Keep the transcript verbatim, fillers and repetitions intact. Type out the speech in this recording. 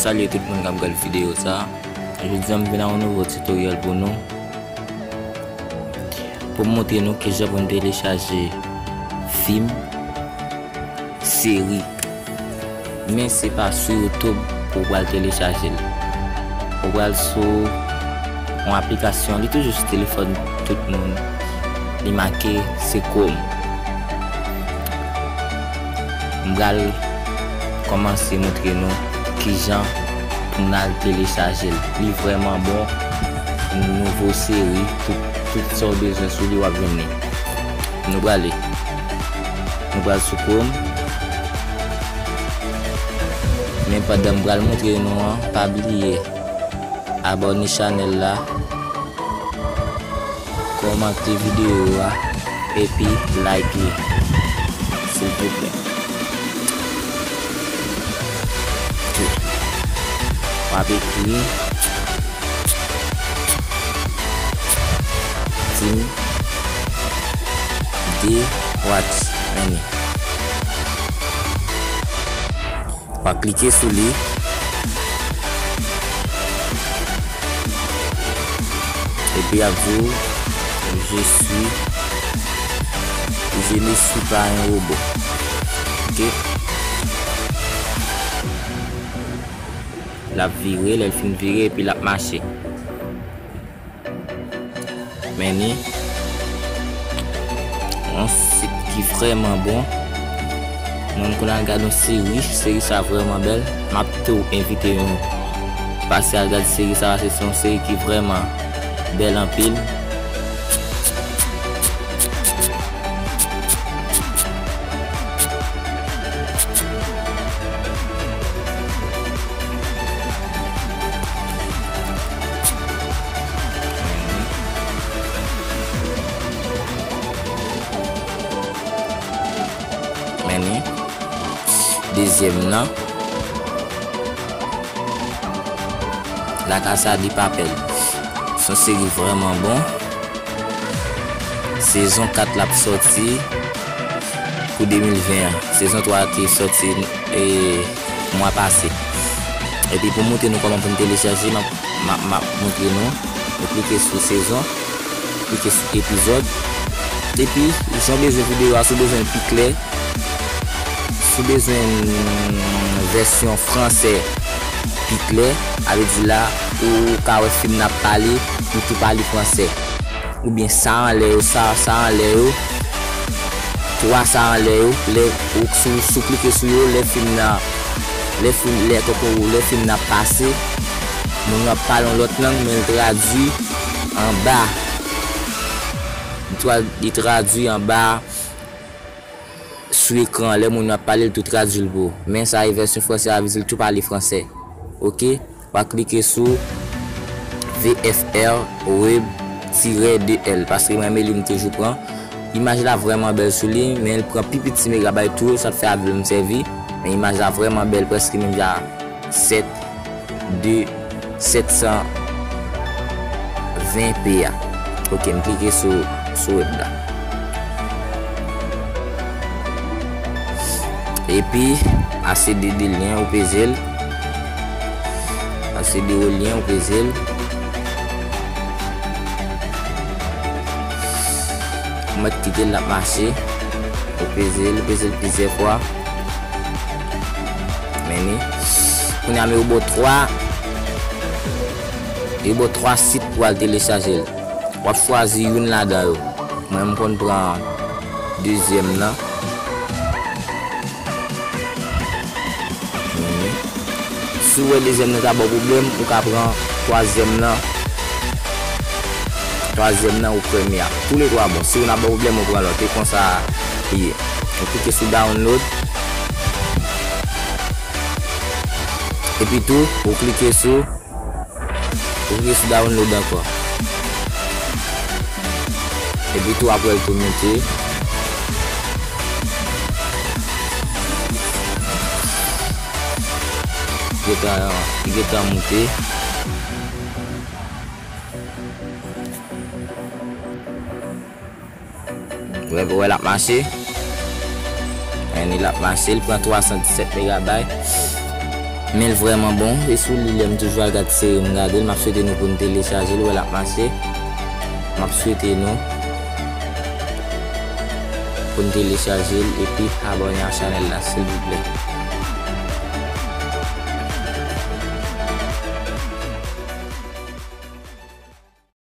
Salye tout moun k ap gad videyo sa. Jodi a m vin ak yon nouvo tutorial pou nou. Pou m montre nou kijan pou n telechaje fim, seri. Men se pa sou YouTube pou w pral telechaje l. Ou pral sou yon aplikasyon, li toujou sou telefòn tout moun. Li make se Chrome. M pral kòmanse montre nou kijan pou n al telechaje l. Li vrèman bon, nouvo seri, tout, tout sa w bezwen sou li w ap jwenn li. Nou prale. Nou pral sou Chrome. Men pandan m pral montre nou an, pa bliye abòne chanèl la, kòmante videyo a, epi like li, silvouplè. Ok. W ap ekri Team de Watch Many. W ap klike sou li. Epi y ap di w, je suis, je ne suis pas un robot. Ok? L ap vire, lè l fin vire, epi l ap mache. Men ni yon sit ki vrèman bon. Mwen, m konn al gade yon seri, seri sa vrèman bèl. M ap tou envite nou pase al gade seri sa, paske se yon seri ki vrèman bèl anpil. Men ni dezyèm nan, La Casa de Papel. Se yon seri vrèman bon. Sezon kat la ap sòti pou de mil ven an. Sezon twa a te sòti, e, mwa pase. Epi pou montre nou kòman pou n telechaje, m ap, m ap, m ap montre nou. Nou klike sou sezon, klike sou epizòd. Epi, jan w bezwen videyo a, si w bezwen l pi klè, si w bezwen vèsyon fransè pi klè, sa vle di la, ou ka wè fim nan ap pale, li tou pale fransè. Oubyen sa anlè yo, sa, sa anlè yo, twa sa anlè yo, lè ou, si w, si w klike sou yo, lè fim nan, lè fim, lè kòkò, lè fim nan ap pase, moun yo ap pale yon lòt lang, men l tradui anba. Li tra-, li tradui anba sou ekran an, lè moun yo ap pale, l tou tradui l pou ou. Men sa e vèsyon fransè a, vle di l tou pale fransè. Ok? W a klike sou V F R web tirè de L, paske mwen renmen li, m toujou pran. Imaj la vrèman bèl sou li, men l pran pi piti megabayt tou, sa k fè avè l m sèvi. Men imaj la vrèman bèl, prèske menm jan sèt de sèt san ven P a. Ok, m klike sou, sou web la. Epi, asede de lyen, ou peze l. Asede o lyen, ou peze l. Ou mèt kite l, l ap mache. Ou peze l, ou peze l plizyè fwa. Men ni. Kounye a, men yo ba w twa, yo ba w twa sit pou w al telechaje l. W ap chwazi youn ladan yo. Mwen, m konn pran dezyèm nan. Men ni. Si w wè dezyèm nan ta ba w pwoblèm, ou ka pran twazyèm nan. Twazyèm nan ou premye a. Toulètwa bon. Si youn ap ba w pwoblèm, ou pran lòt. E konsa li ye. Ou klike sou download. Epi tou, ou klike sou, ou klike sou download ankò. Epi tou, apre l tou moute. Gentan, li gentan moute. Wè, wè l ap mache. Men ni l ap mache, li pran twa san disèt megabayt. Men l vrèman bon, e sou li lè m toujou al gad seri m gade l, m ap swete nou pou n telechaje l, wè l ap mache. M ap swete nou pou n telechaje l epi abòne a chanèl la silvouplè.